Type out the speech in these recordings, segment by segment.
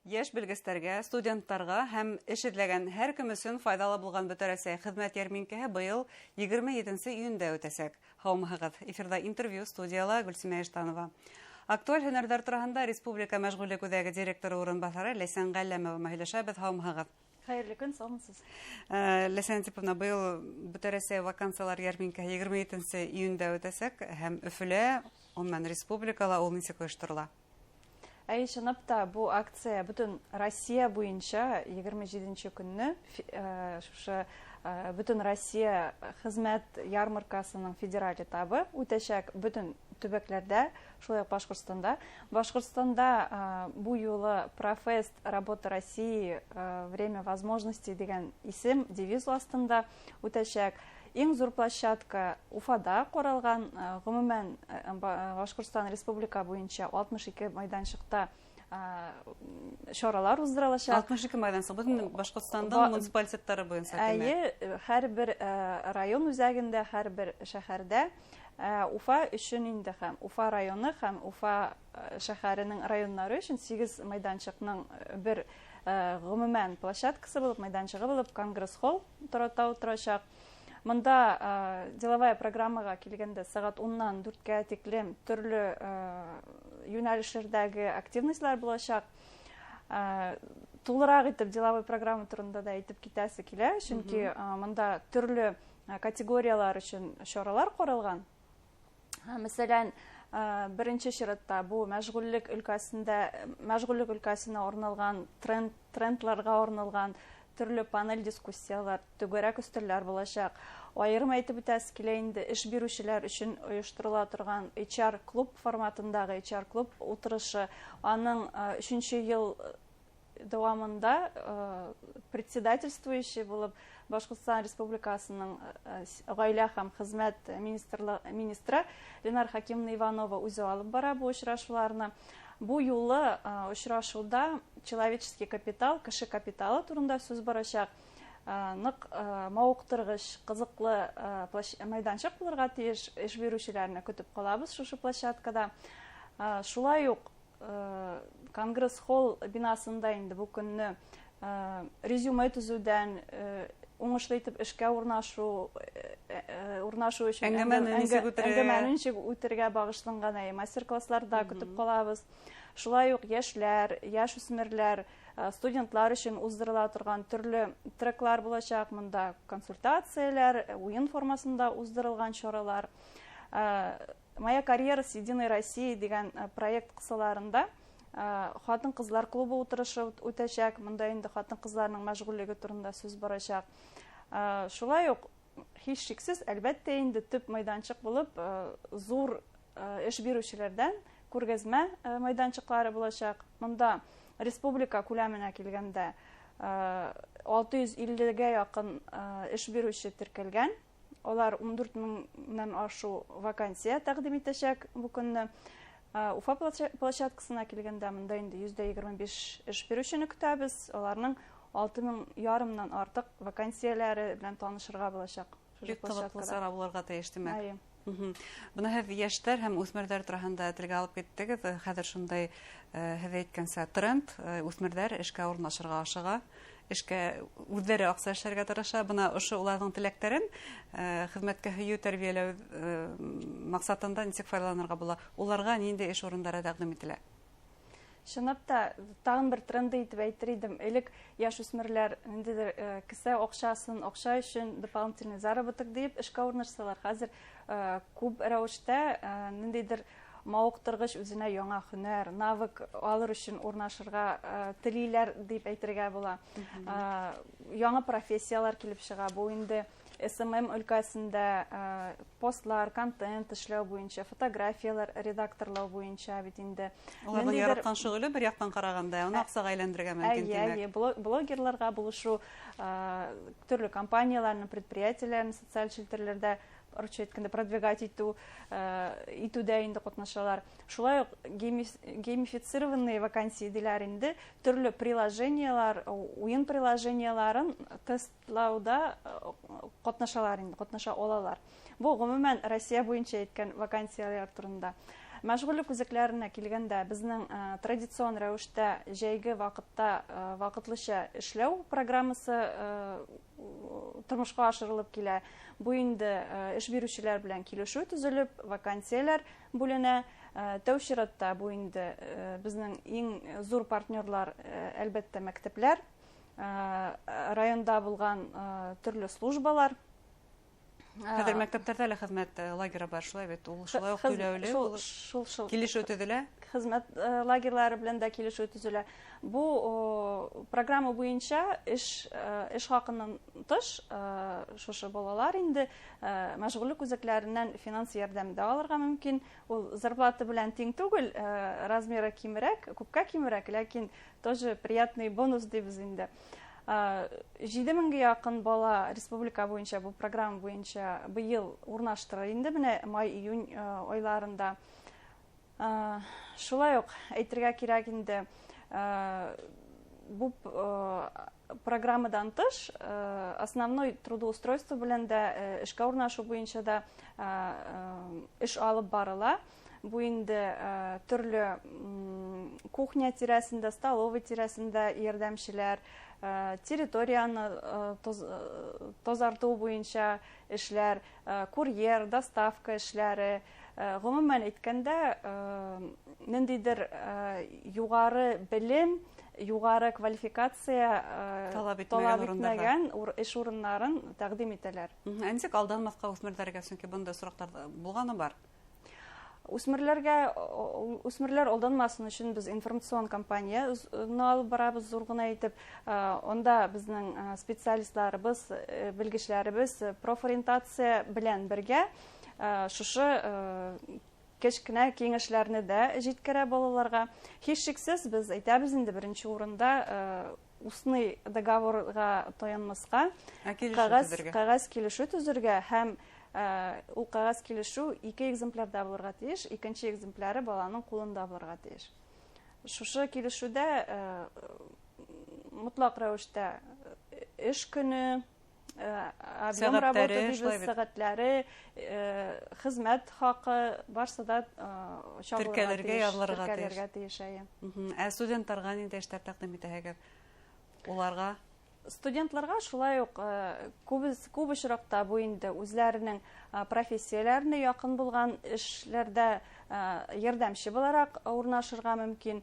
Йәш белгестәргә, студенттарға һәм эш эҙләгән һәр кем өсөн файҙалы булған Бөтә Рәсәй хеҙмәт йәрминкәһе быйыл 27 июндә үтәсәк. Һаумыһығыҙ! Эфирҙа интервью, студияла Гөлсимә Иштанова. Актуаль һөнәрҙәр тураһында Республика мәшғүллек үҙәге директоры урынбаҫары Ләйсән Ғәлләмова менән һөйләшәбеҙ. Һаумыһығыҙ! Хәйерле көн, саумыһығыҙ. Ләйсән Әдиповна, быйыл Бөтә Рәсәй вакансиялар йәрминкәһе 27 июндә үтәсәк һәм Өфөлә, ғөмүмән, республикала ул нисек ойошторола? Әй, чынлап та, бу акция бөтен Россия буенча 27 көнне шушы бөтен Россия хезмәт ярмаркасының федераль этабы үтәчәк бөтен төбәкләрдә, шулай ук Башҡортостанда. Башҡортостанда бу юлы «Профест. Работа России. Время возможностей» дигән исем, девиз астында үтәчәк. Иң зур площадка Уфада ҡаралған. Ғөмүмән, Башҡортостан Республика буйынса 62 майҙансыҡта саралар уҙҙырыласаҡ. 62 майҙансыҡ бөтөн Башҡортостандың муниципалитеттары буйынса, тимәк. Әйе, һәр бер район үҙәгендә, һәр бер шәһәрҙә. Уфа өсөн инде һәм Уфа районы һәм Уфа шәһәренең районнары өсөн 8 майҙансыҡның бер ғөмүмән площадкасы булып, майҙансығы булып Конгресс-холл торачаҡ. Мында деловая программаға килгәндә сәғәт 10-нан 4-кә тиклем төрлө йүнәлешләрҙәге активностьлар буласаҡ. Тулыраҡ итеп деловой программа турында да әйтеп китәсе килә, сөнки мында төрлө категориялар өсөн саралар ҡаралған. Мәҫәлән, беренсе сиратта бу мәшғүллек өлкәсендә, мәшғүллек өлкәсенә орналған трендларға орналған төрлө панель дискуссиялар, түгәрәк өҫтәлләр буласаҡ. Айырым әйтеп үтәсе килә инде, эш биреүселәр өсөн ойошторола торған HR клуб форматындағы HR клуб ултырышы, аның өсөнсө йыл дауамында председательствующий булып Башҡортостан Республикасының ғаилә һәм хеҙмәт министры Ленар Хакимовна Иванова үҙе алып бара бу осрашыуларны. Бу юлы осрашыуҙа человеческий капитал, кеше капиталы турында сүз барасаҡ. Ныҡ мауыҡтырғыс, ҡыҙыҡлы майҙансыҡ булырға тейеш, эш биреүселәрне көтөп ҡалабыҙ шушы площадкада. Шулай уҡ Конгресс-холл бинасында инде бу көнне резюме төҙөүҙән уңышлы итеп эшкә урнашу өсөн әңгәмәне нисек үтергә, әңгәмәне нисек үтергә бағышланған мастер-классларда көтөп ҡалабыҙ. Шулай уҡ йәшләр, йәш үҫмерләр, студентлар өсөн уҙҙырыла торған төрлө треклар буласаҡ. Мында консультацияләр, уйын формасында уҙҙырылған саралар. «Моя карьера с Единой Россией» дигән проект ҡыҫаларында ҡатын-ҡыҙлар клубы ултырышы үтәсәк. Мында инде ҡатын-ҡыҙларның мәшғүллеге турында сүз барасаҡ. Шулай уҡ һис шикһеҙ, әлбәттә инде, төп майҙансыҡ булып ҙур эш биреүселәрҙән күргәҙмә майҙансыҡлары буласаҡ. Мында республика күләменә килгәндә 650-гә яҡын эш биреүсе теркәлгән. Улар 14 меңдән ашыу вакансия тәҡдим итәсәк бу көнне. Уфа площадкасына килгәндә, мында инде 125 эш биреүсене көтәбеҙ. Уларның 6500-нан артыҡ вакансияләре белән танышырға буласаҡ. Бик ҡыҙыҡлы сара булырға тейеш, тимәк. Әйе. Бына һеҙ йәштәр һәм үҫмерҙәр тураһында телгә алып киттегеҙ. Хәҙер шундай, һеҙ әйткәнсә, тренд, үҫмерҙәр эшкә урынлашырға ашыға, эшкә үҙҙәре аҡса эшләргә тырыша. Бына ошо уларҙың теләктәрен хеҙмәткә һөйөү тәрбиәләү маҡсатында нисек файҙаланырға була? Уларға ниндәй эш урындары тәҡдим ителә? Чынлап та, тағын бер тренды итеп әйтер идем. Элек йәш үҫмерләр ниндәйҙер кесә аҡсасын, аҡса өсөн дополнительный заработок тип эшкә урынлашсалар, хәҙер күп рәүештә ниндәйҙер мауыҡтырғыс үҙенә яңа һөнәр, навык алыр өсөн урынлашырға теләйләр дип әйтергә була. Яңа профессиялар килеп сыға. Бу инде SMM өлкәсендә постлар, контент эшләү буйынса, фотографиялар редакторлау буйынса бит инде. Уларҙың яратҡан шөғөлө бер яҡтан ҡарағанда, уны аҡсаға әйләндерергә мөмкин, тимәк. Әйе, блогерларға булышу, төрлө компанияларның, предприятиеләрнең социаль челтәрләрдә, русча әйткәндә, продвигать итеүҙә инде ҡатнашалар. Шулай уҡ геймифицированные вакансии диләр инде, төрлө приложениялар, уйын приложенияларын тестлауда ҡатнашалар инде, ҡатнаша алалар. Бу ғөмүмән Россия буйынса әйткән вакансиялар турында. Мәшғүллек үзәкләренә килгәндә, безнең традицион рәвештә җәйге вакытта вакытлыча эшләү программасы тормышка ашырылып килә. Бу инде эш бирүчеләр белән килешү төзелеп, вакансияләр бүленә. Тәү чиратта бу инде безнең иң зур партнерлар, әлбәттә, мәктәпләр, районда булган төрле службалар. Хәзер мәктәпләрдә лә хезмәт лагеры бар, шулай бит? Ул шулай ук түләүле, шул килешү төзелә? Хезмәт лагерьлары белән дә килешү төзелә. Бу программа буенча эш хакыннан тыш шушы балалар инде мәшгульлек үзәкләреннән финанс ярдәм дә алырга мөмкин. Ул зарплата белән тиң түгел, размеры кимрәк, күпкә кимрәк, ләкин тоже приятный бонус дибез инде. 7000гә якын бала республика буенча бу программа буенча быел урнаштырыла инде менә май-июнь айларында. Шулай ук әйтергә кирәк инде, бу программадан тыш основной трудоустройство белән дә эшкә урнашу буенча да эш алып барыла. Бу инде төрле кухня тирәсендә, столовый тирәсендә ярдәмчеләр, территорияне тазарту буенча эшләр, курьер, доставка эшләре. Гомумән әйткәндә, ниндидер югары белем, югары квалификация таләп итмәгән эш урыннарын тәкъдим итәләр. Ә ничек алданмаска үсмерләргә, чөнки бында сораклар булганы бар? Үсмерләр алданмасын өчен без информацион кампания алып барабыз зур гына итеп. Онда безнең специалистларыбыз, белгечләребез профориентация белән бергә шушы кечкенә киңәшләрне дә җиткерә балаларга. Һичшиксез без әйтәбез инде, беренче урында устный договорга таянмаска, кәгазь килешү төзергә, һәм ул кәгазь килешү 2 экземплярда булырга тиеш, икенче экземпляры баланың кулында булырга тиеш. Шушы килешүдә мотлак рәвештә эш көне, объем работы дибез, сәгатьләре, хезмәт хакы барсы да теркәлергә, язылырга тиеш. Ә студентларга нинди эшләр тәкъдим итәһегез? Уларга? Студентларга шулай ук күп очракта бу инде үзләренең профессияләренә якын булган эшләрдә ярдәмче буларак урнашырга мөмкин.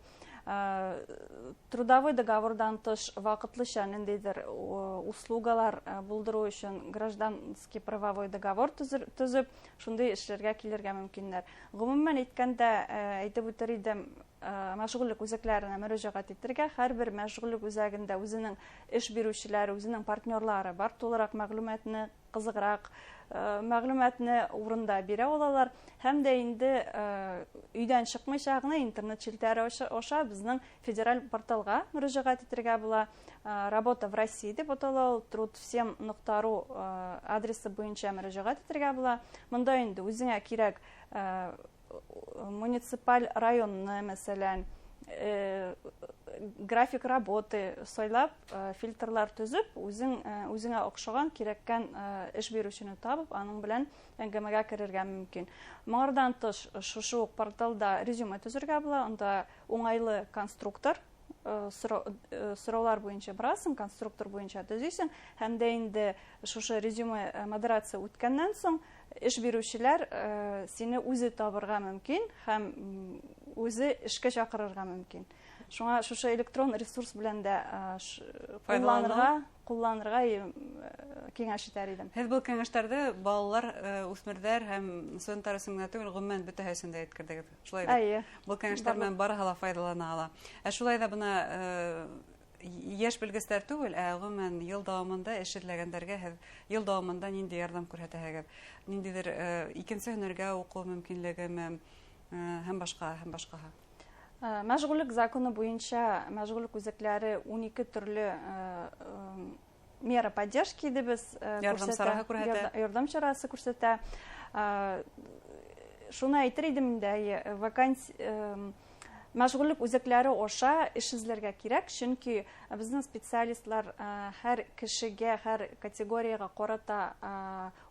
Трудовой договордан тыш вакытлыча ниндидер услугалар булдыру өчен гражданский правовой договор төзеп, шундый эшләргә килергә мөмкиннәр. Гомумән әйткәндә, әйтеп үтер идем, мәшгульлек үзәкләренә мөрәҗәгать итәргә. Һәрбер мәшгульлек үзәгендә үзенең эш бирүчеләре, үзенең партнерлары бар. Тулырак мәгълүматны, кызыграк мәгълүматны урында бирә алалар. Һәм дә инде өйдән чыкмыйча гына интернет челтәре аша безнең федераль порталга мөрәҗәгать итәргә була. Работа в России дип атала ул, труд всем нокта ру адресы буенча мөрәҗәгать итәргә була. Монда инде үзеңә кирәк муниципаль районны, мәсәлән, график работы сайлап, фильтрлар төзеп, үзеңә охшаган, кирәккән эш бирүчене табып, аның белән әңгәмәгә керергә мөмкин. Моңардан тыш, шушы ук порталда резюме төзергә була, анда уңайлы конструктор, сораулар буенча барасың, конструктор буенча төзисең, һәм дә инде шушы резюме модерация үткәннән соң эш бирүчеләр сине үзе табырга мөмкин һәм үзе эшкә чакырырга мөмкин. Шуңа шушы электрон ресурс белән дә кулланырга киңәш итәр идем. Һеҙ был кәңәштәрҙе балалар, үҫмерҙәр һәм студенттар өсөн генә түгел, ғөмүмән бөтәһе өсөн дә әйткерҙегеҙ. Шулай бит? Әйе. Был кәңәштәр менән барыһы ла файҙалана ала. Ә шулай ҙа бына йәш белгестәр түгел, ә ғөмүмән йыл дауамында эш эҙләгәндәргә һеҙ йыл дауамында ниндәй ярҙам күрһәтәһегеҙ? Ниндәйҙер икенсе һөнәргә уҡыу мөмкинлегеме һәм башҡа, һәм башҡаһы? Мәшғүллек законы буенча мәшғүллек үзәкләре 12 төрлө мера поддержки дибез, Ярҙам сараһы күрһәтә. Ярҙам сарасы күрһәтә. Шуны әйтер идем инде, әйе, Мәшғүллек үзәкләре аша эш эзләргә кирәк, чөнки безнең специалистлар һәр кешегә, һәр категориягә карата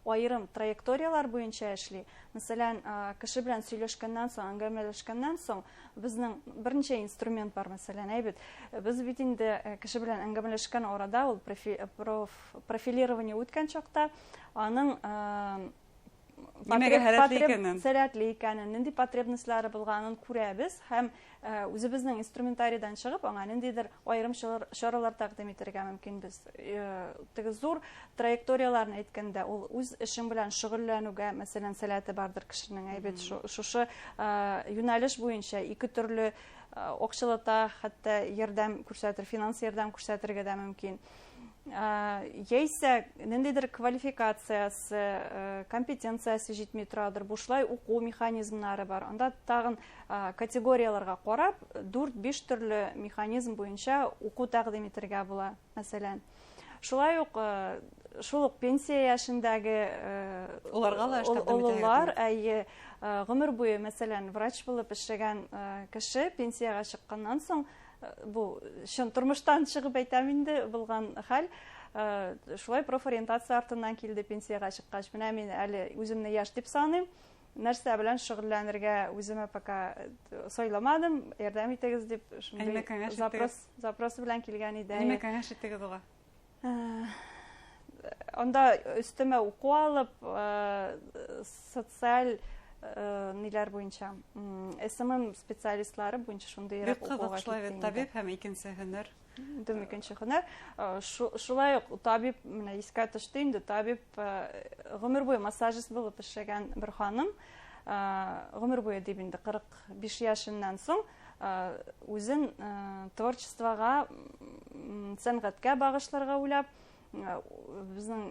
аерым траекториялар буенча эшли. Мәсәлән, кеше белән сөйләшкәннән соң, әңгәмәләшкәннән соң, безнең берничә инструмент бар, мәсәлән, әйбәт. Без бит инде кеше белән әңгәмәләшкән арада ул профилирование үткән чакта аның нимәгә һәләтле икәнен, сәләтле икәнен, нинди потребностьлары булганын күрәбез һәм үзебезнең инструментарийдан чыгып, аңа ниндидер аерым чаралар тәкъдим итәргә мөмкинбез. Теге зур траекторияләрне әйткәндә, ул үз эшең белән шөгыльләнүгә, мәсәлән, сәләте бардыр кешенең, әйбәт, шушы юнәлеш буенча ике төрле акчалата хәтта ярдәм күрсәтер, финанс ярдәм күрсәтергә дә мөмкин. Яисә ниндидер квалификациясе, компетенциясе җитми торадыр, бушлай уку механизмнары бар. Анда тагын категорияләргә карап, 4-5 төрле механизм буенча уку тәкъдим итәргә була, мәсәлән. Шулай ук шул ук пенсия яшендәге уларга да эш тәкъдим итәргә олылар, әйе, гомер буе, мәсәлән, врач булып эшләгән кеше пенсиягә чыкканнан соң, бу чын тормыштан чыгып әйтәм инде булган хәл, шулай профориентация артыннан килде пенсиягә чыккач. Менә мин әле үземне яшь дип саныйм, нәрсә белән шөгыльләнергә үземә пока сайламадым, ярдәм итегез дип шундый Нимә киңәш итегез? запрос белән килгән иде. Нимә киңәш иттегез уга? Анда өстәмә уку алып, социаль ниләр буенча, СММ специалистлары буенча шундый Бик кызык, шулай бит, табиб һәм икенче һөнәр. Дөм икенче һөнәр. Шулай ук табиб, менә искә төште инде, табиб, гомер буе массажист булып эшләгән бер ханым, гомер буе дип инде 45 яшеннән соң, үзен творчествога, сәнгатькә багышларга уйлап, безнең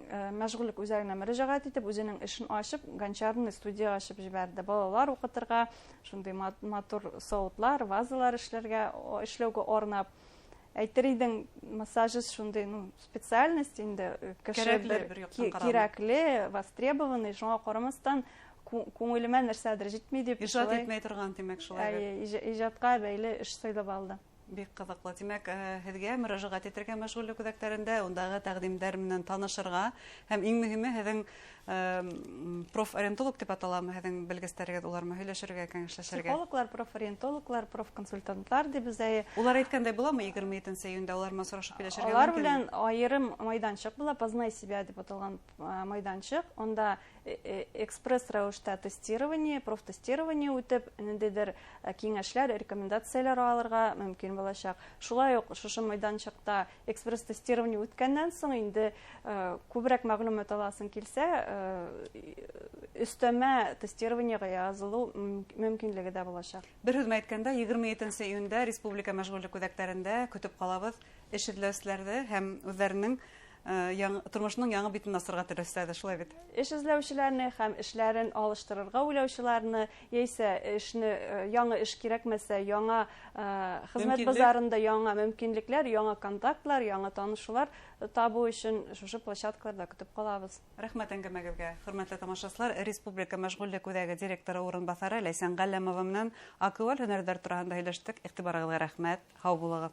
мәшгульлек үзәгенә мөрәҗәгать итеп, үзенең эшен ачып, гончарный студия ачып җибәрде. Балалар укытырга, шундый матур савытлар, вазалар эшләүгә орнап. Әйтер идең, массажист шундый, специальность инде, кеше Кирәкле бер бер яктан караганда. кирәкле, востребованный, шуңа карамастан күңелемә нәрсәдер җитми дип Иҗат шулай итмәй торган, димәк, шулай бит. Әйе, иҗатка бәйле эш сайлап алды. Бик кызыклы. Димәк, һеҙгә мөрәжәғәт итергә мәшғүллек үҙәктәрендә, ундағы тәҡдимдәр менән танышырға һәм иң мөһиме һеҙҙең, профориентолог тип аталамы һеҙҙең белгестәрегеҙ, улар менән һөйләшергә, кәңәшләшергә? Психологлар, профориентологлар, профконсультантлар дип без әйе. Улар әйткәндәй буламы 27 июндә улар менән сорашып һөйләшергә Улар мөмкинме? белән айырым майданчык була, Познай себя дип аталган, майданчык. Унда, экспресс рәүештә тестирование, профтестирование үтеп, ниндәйдер, киңәшләр, рекомендацияләр алырга мөмкин булачак. Шулай ук шушы майданчыкта экспресс тестирование үткәннән соң инде, күбрәк мәгълүмат аласың килсә, өстәмә тестированиега язылу мөмкинлеге дә булачак. Бер һүҙ менән әйткәндә, 27 июндә республика мәшғүллек үҙәктәрендә көтөп ҡалабыҙ эш эҙләүселәрҙе һәм үҙҙәренең, тормошоноң яңы битен асырға теләүселәрҙе, шулай бит? Эш эзләүселәрне һәм эшләрен алыштырырга уйлаучыларны, яисә яңы эш кирәкмәсә, яңа, хезмәт Мөмкинлек. базарында яңа мөмкинлекләр, яңа контактлар, яңа танышулар табу өчен шушы площадкаларда көтеп ҡалабыҙ. Рәхмәт әңгәмәгеҙгә, хөрмәтле тамашасылар. Республика мәшғүллек үҙәге директоры урынбаҫары Ләйсән Ғәлләмова менән актуаль һөнәрҙәр тураһында һөйләштек. Иғтибарығыҙға рәхмәт. Һау булығыҙ.